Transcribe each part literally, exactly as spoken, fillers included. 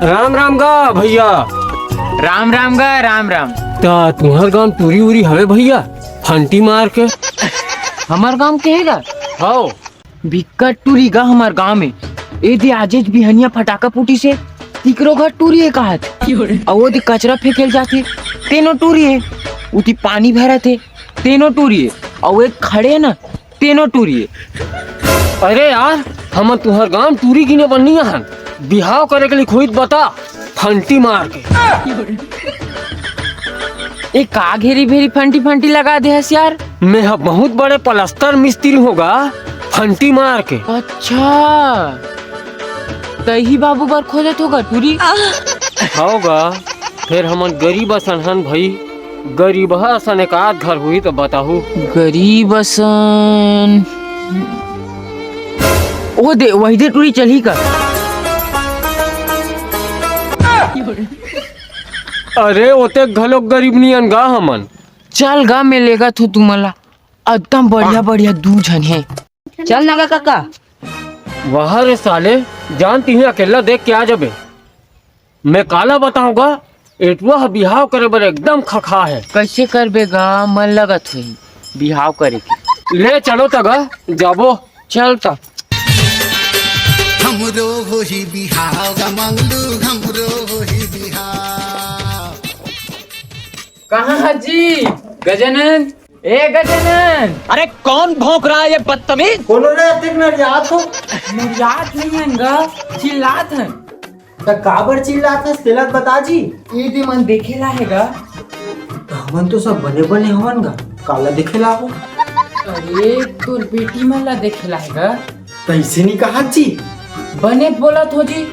राम राम गा भैया। राम राम गा, राम राम। त तुंहर गांव टूरी उरी हवे भैया, फंटी मार के? हमर गांव के हे गा? हव। बिकट टूरी गा हमर गांव में। ए दे आजेच बिहनिया फटाका फूटी से, तिकरो घर टूरी हे कहत। अउ ओ दे कचरा फेंकेल जाथे, तेनो टूरी हे। उती पानी भरत हे, तेनो टूरी हे। अउ एक खड़े हे ना, तेनो टूरी हे। अरे यार, हमन तुंहर गांव टूरी गिने बर नइ आहन, बिहाव करे के लिखोही त बता, फंटी मार के। ए का घेरी भेरी फंटी फंटी लगा दे हस यार? मैं ह बहुत बड़े पलस्तर मिस्त्री हों गा, फंटी मार के। अच्छा, तही बाबू बर खोजत होगा टूरी? हव गा, फेर हमन गरीब असन हन भई, गरीब असन एक आध घर होही त बताहू। गरीब असन, ओ दे, वही दे टूरी चलही का? अरे, ओतेक घलोक गरीब नइ अन गा हमन। चल गा, मैं लेगत हों तुमन ला। एकदम बढ़िया बढ़िया दू झन हे। चल ना गा कका। वाह रे साले, जान तिही अकेल्ला देख के आ जबे। मैं काला बताहूं गा, एटुआ ह बिहाव करे बर एकदम खखा हे। कइसे करबे गा, मन लगत होही बिहाव करे के। ले चलो त गा, जाबो। चल त। हमरो होही बिहाव गा मंगलू, हमरो होही बिहाव। कहाँ हस जी गजानन? ए गजानन! अरे कौन भौंक रहा है ये बदतमीज? कोनो रे, अतेक नरियात हो? नरियात नइ हन गा, चिल्लात हन। त काबर चिल्लात हस, तेला बता जी। ए दे मन देखे ला हे गा। त हमन तो सब बने बने हवन गा, काला देखे ला हो? अरे तोर बेटी मन ला देखे ला हे गा। कइसे नइ कहत जी? बने बोलत हो जी,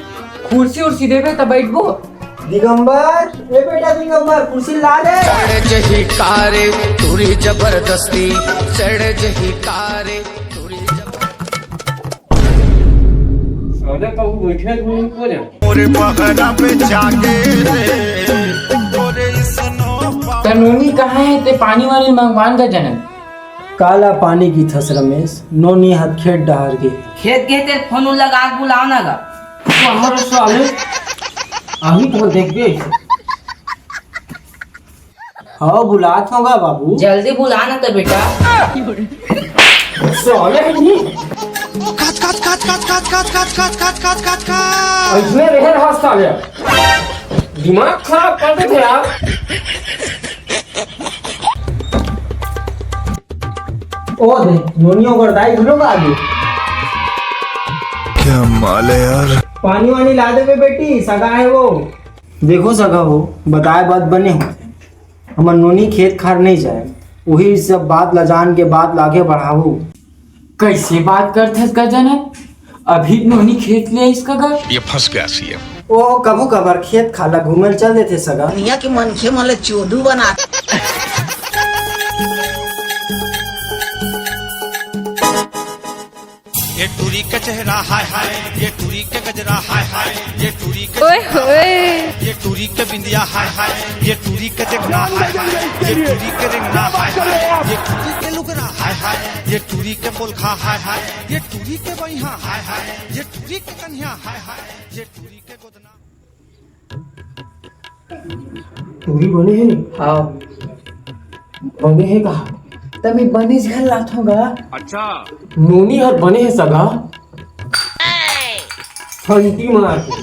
कुर्सी उर्सी देबे त बइठबो। दिगंबर, ए बेटा दिगंबर, कुर्सी ला दे। चढ़ जही कारे, टूरी जबरदस्ती, चढ़ जही कारे, टूरी जबरदस्ती। साले कहूँ बैठे धुन को जा। मोरे पगड़ा पे जाके रे, तोरे इसनो पा- त नोनी कहाँ हे? ते पानी वानी मंगवान का जनन। काला पानी गिथस रमेश, नोनी हत खेत डहर गे। खेत गे ते फोन उन लगा के बुलाव ना गा। बाहर साले, अभी तो देखबे। हव, बुलात हों गा बाबू। जल्दी बुला ना त बेटा। साले ही। कच, कच, कच। अइसने रहे रहा साले। दिमाग खराब कर देथे यार। ओ दे, नोनी ओकर दाई घलो आ गे। क्या माल है यार। पानी वानी ला देबे बेटी, सगा हे वो। देखो सगा हो, बताए बात बने होथे। हमर नोनी खेत खार नइ जाय, उही सब बात ला जान के बात ला आगे बढ़ाहू। कइसे बात करथस गजानन? अभी नोनी खेत ले आइस का गा? ये फंस गया सीएम। ओ, कभू कभार खेत खार ला घूमे ल चल देथे सगा। दुनिया के मनखे मन ल चोदू बना। ये टूरी का चेहरा हाय हाय, ये टूरी के गजरा हाय हाय, ये टूरी के ओए होए। ये टूरी के बिंदिया हाय हाय, ये टूरी के देखना हाय हाय, ये टूरी के रेंगना हाय हाय, ये टूरी के लुगरा हाय हाय, ये टूरी के पोलखा हाय हाय, ये टूरी के बइहा हाय हाय, ये टूरी के कन्या हाय हाय, ये टूरी के गोदना। टूरी बने हे नी? हाँ। बने हे कहा? त मैं बनेच घर लाथों गा। अच्छा। नोनी हर बने हे सगा। फंटी मार के।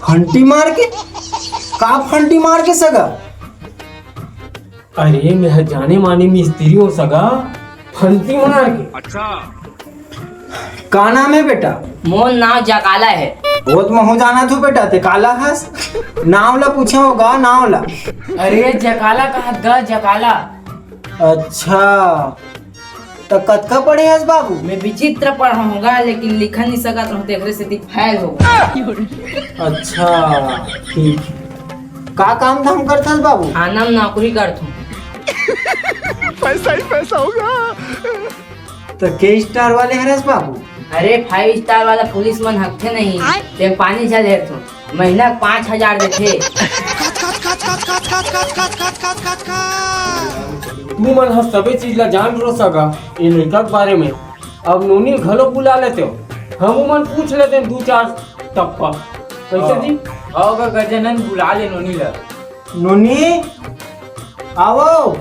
फंटी मार के? का फंटी मार के सगा? अरे, मैं ह जाने माने मिस्त्री हों सगा, फंटी मार के। अच्छा। का नाम हे बेटा? मोर नाम जकाला हे। बहुत महू जानत हूँ बेटा, ते काला हस? नाम ला पूछे हों गा, नाम ला। अरे, जकाला कहत गा, जकाला। अच्छा, त कतका पढ़े हस बाबू? मैं विचित्र पढ़ा हों गा, लेकिन लिखन नइ सकत रहूं, तेकरे सेती फेल हो गा। अच्छा, ठीक हे। का काम धाम करथस बाबू? थाना में नौकरी करथूं। पैसा ही पैसा होगा। त के स्टार वाले हरस बाबू? अरे, फाइव स्टार वाला पुलिस मन हकथे नहीं, आय। ते पानी झल हेरथूं। महीना पाँच हजार देथे। तुमन ह सबे चीज ला जान डरो सगा, ए लइका के बारे में। अब नोनी घलो बुला लेते हो, हमू मन पूछ लेते हैं दू चार टप्पा। कइसे जी? हव गा गजानन, बुला ले नोनी ला। नोनी, आवव।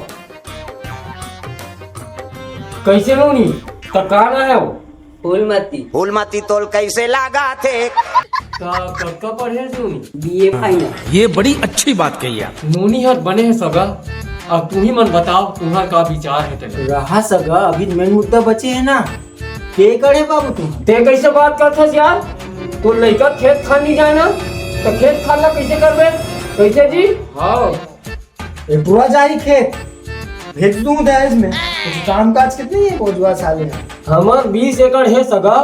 कइसे नोनी? त का ना हे वो? फूलमती। फूलमती तोल कइसे लागा थे? त कतका पढ़े हे नोनी? BA final. ये बड़ी अच्छी बात कही आप। नोनी हर बने हे सगा। अब तुही मन बताव, तुम्हार का विचार हे तेला? रहा सगा, अभी मेन मुद्दा बचे हे ना। के करे बाबू तुम? ते कइसे बात करथस यार? तोर लइका खेत खार नइ जाय ना, त खेत खार ला कइसे करबे? कइसे जी? हव। ए, टुरा जाही खेत, भेज दूं दहेज में। कुछ काम काज के नइ हे, बोझवा साले। हमर बीस एकड़ हे सगा,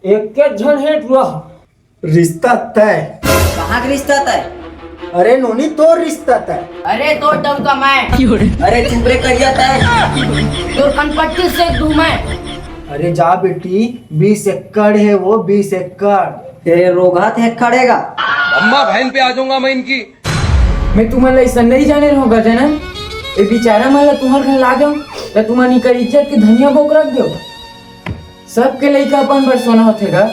एके झन हे टुरा। रिश्ता तय। कहाँ के रिश्ता तय? अरे नोनी, तोर रिश्ता तय। अरे तोर डउका मैं। अरे चुप रे करिया तय। तोर कनपट्टी सेक दूं मैं। अरे जा बेटी, बीस एकड़ हे वो, बीस एकड़। तेरे रोगहा थे खड़ेगा। अम्मा बहन पे आ जाऊंगा मैं इनकी। मैं तुमन ला अइसन नइ जाने रहूं गजानन। ए बिचारा मन ला तुंहर घर ला देव, त तुमन इकर इज्जत के धनिया बोक रख देव। सबके लइका अपन बर सोना होथे गा,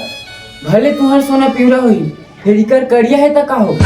भले तुंहर सोना पिवरा होही, फेर इकर करिया हे त का हो?